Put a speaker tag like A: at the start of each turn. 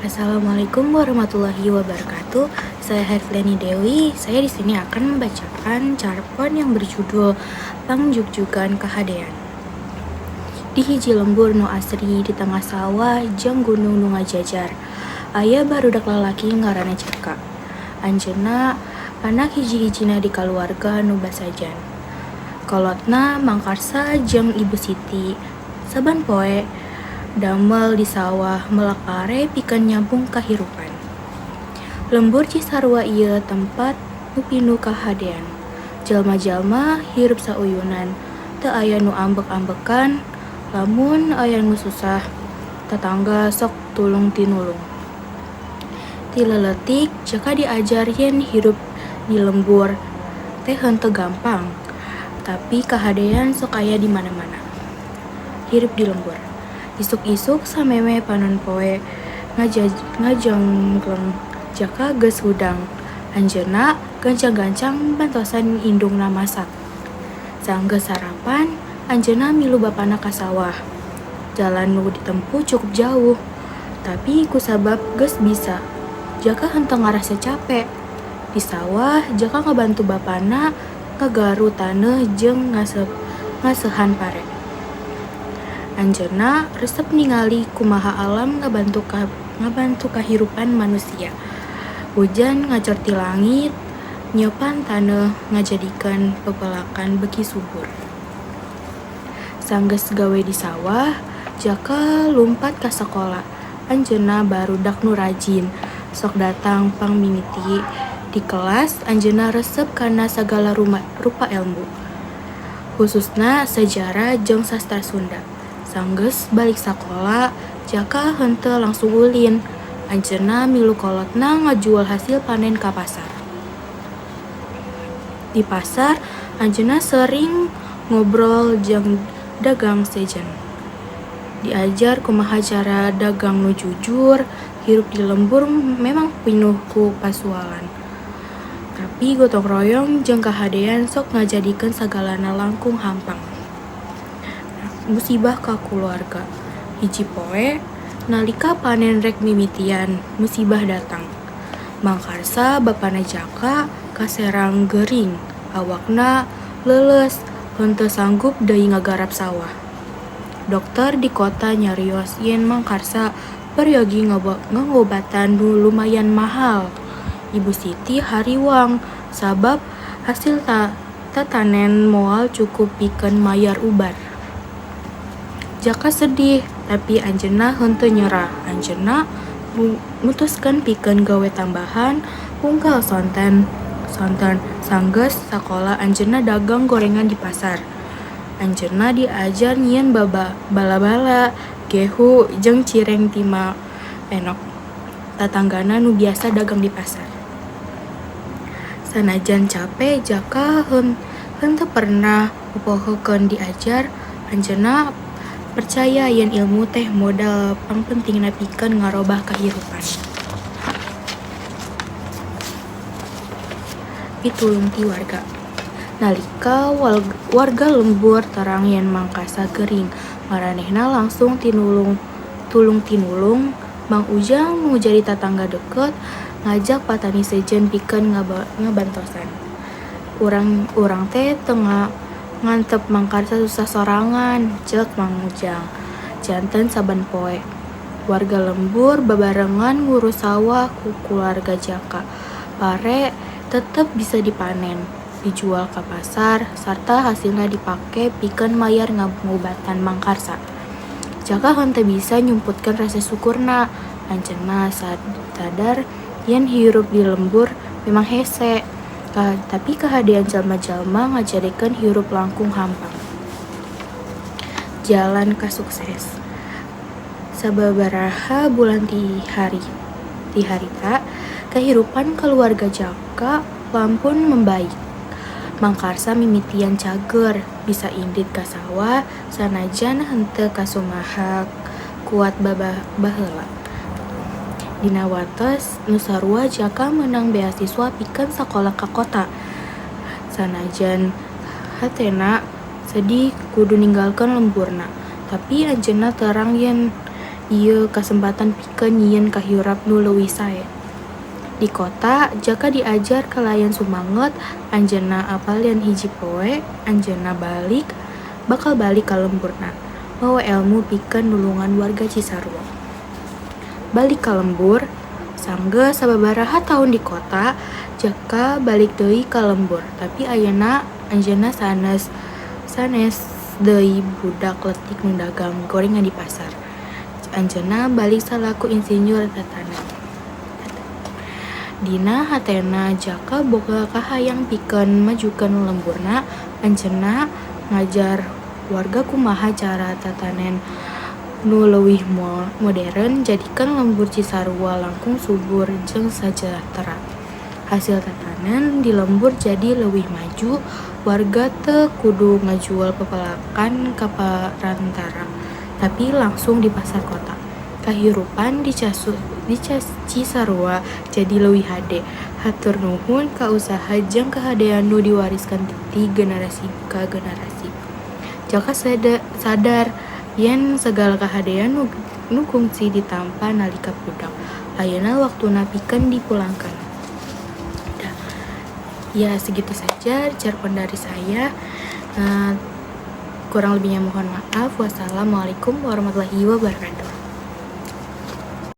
A: Assalamualaikum warahmatullahi wabarakatuh. Saya Herliani Dewi. Saya di sini akan membacakan carpon yang berjudul Pangjugjugan Kahadean. Di hiji lembur nu asri di tengah sawah jeung gunung nu ngajajar, aya barudak lalaki ngaranna Jaka. Anjeunna anak hiji-hijina di kaluarga nu basajan. Kolotna Mang Karsa jeung Ibu Siti saban poe damel di sawah melak pare pikeun nyambung kahirupan. Lembur Cisarua ieu tempat nu pinuh kahadean. Jalma-jalma hirup sauyunan, teu aya nu ambek-ambekan, lamun aya nu susah, tatangga sok tulung tinulung. Ti leutik Jaka diajar yen hirup di lembur teh henteu gampang, tapi kahadean sok aya di mana-mana. Hirup di lembur. Isuk-isuk samemeh panon poe ngajenggleng, Jaka geus hudang. Anjeunna gancang-gancang bantosan indungna masak. Sanggeus sarapan, anjeunna milu bapana ka sawah. Jalan nu ditempuh cukup jauh, tapi kusabab geus bisa, Jaka henteu ngarasa cape. Di sawah, Jaka ngabantu bapana ngagaru taneuh jeung ngaseuhan pare. Anjeunna resep ningali kumaha alam ngabantu kahirupan manusia. Hujan ngacor ti langit, nyepan taneuh ngajadikeun pepelakan beuki subur. Sanggeus gawe di sawah, Jaka lumpat ka sakola. Anjeunna barudak nu rajin, sok datang pangmimiti. Di kelas, anjeunna resep kana sagala rupa elmu, hususna sajarah jeung sastra Sunda. Sanggeus balik sakola, Jaka henteu langsung ulin. Anjeunna milu kolotna ngajual hasil panen ka pasar. Di pasar, anjeunna sering ngobrol jeung dagang sejen. Diajar kumaha cara dagang nu jujur. Hirup di lembur memang pinuh ku pasualan. Tapi gotong royong jeung kahadean sok ngajadikeun sagalana langkung hampang. Musibah ka kulawarga. Hiji poe, nalika panen rek mimitian, musibah datang. Mang Karsa, bapana Jaka, kaserang gering, awakna leuleus, henteu sanggup deui ngagarap sawah. Dokter di kota nyarios yen Mang Karsa peryogi ngangobatan nu lumayan mahal. Ibu Siti hariwang sabab hasil tatanen moal cukup pikeun mayar ubar. Jaka sedih, tapi anjeunna henteu nyerah. Anjeunna mutuskeun pikeun gawe tambahan unggal sonten sonten sanggeus sakola anjeunna dagang gorengan di pasar. Anjeunna diajar nyieun bala-bala, gehu jeung cireng ti Ma Enok, tatanggana nu biasa dagang di pasar. Sanajan cape, Jaka henteu pernah popohokeun diajar. Anjeunna percaya yen ilmu teh modal pangpentingna pikeun ngarobah kahirupan. Pitulung ti warga. Nalika warga lembur terang yen Mang Karsa gering, maranehna langsung tulung tinulung. Mang Ujang nu jadi tatangga deukeut ngajak patani sejen pikeun ngabantosan. Urang teh teu ngantep Mang Karsa susah sorangan, ceuk Mang Ujang. Janten saban poe, warga lembur babarengan ngurus sawah ku kulawarga Jaka. Pare tetep bisa dipanen, dijual ka pasar, sarta hasilna dipake pikeun mayar ngobatan Mang Karsa. Jaka henteu bisa nyumputkeun rasa syukurna. Anjeunna sadar yen hirup di lembur memang hese, tapi kahadean jalma-jalma ngajadikeun hirup langkung hampang. Jalan ka sukses. Sababaraha bulan ti harita, kahirupan kaluarga Jaka lampun membaik. Mang Karsa mimitian cager, bisa indit ka sawah sanajan henteu kasumaha kuat baheula. Dina wates nu sarua Jaka meunang beasiswa pikeun sakola ka kota. Sanajan hatena sedih kudu ninggalkeun lemburna, tapi anjeunna terang yen Ieu kasempatan pikeun nyieun kahirap nu leuwih sae. Di kota, Jaka diajar kalayan sumanget. Anjeunna apal yen hiji poe anjeunna bakal balik ka lemburna, mawa elmu pikeun nulungan warga Cisarua. Balik ka lembur. Sanggeus sababaraha taun di kota, Jaka balik deui ka lembur, tapi ayeuna anjeunna sanes deui budak leutik nu dagang gorengan di pasar. Anjeunna balik salaku insinyur tatanen. Dina hatena Jaka boga kahayang pikeun majukeun lemburna. Anjeunna ngajar warga kumaha cara tatanen nu leuwih modern, jadikeun lembur Cisarua langkung subur jeung sajahtera. Hasil tatanen di lembur jadi leuwih maju, warga teu kudu ngajual pepelakan ka perantara, tapi langsung di pasar kota. Kahirupan di Cisarua jadi leuwih hade. Hatur nuhun ka usaha jeung kahadean nu diwariskeun ti generasi ka generasi. Jaka sadar yen sagala kahadean nu kungsi ditampa nalika budak, ayeuna waktuna pikeun dipulangkeun. Ya, segitu saja cerpon dari saya. Kurang lebihnya mohon maaf. Wassalamualaikum warahmatullahi wabarakatuh.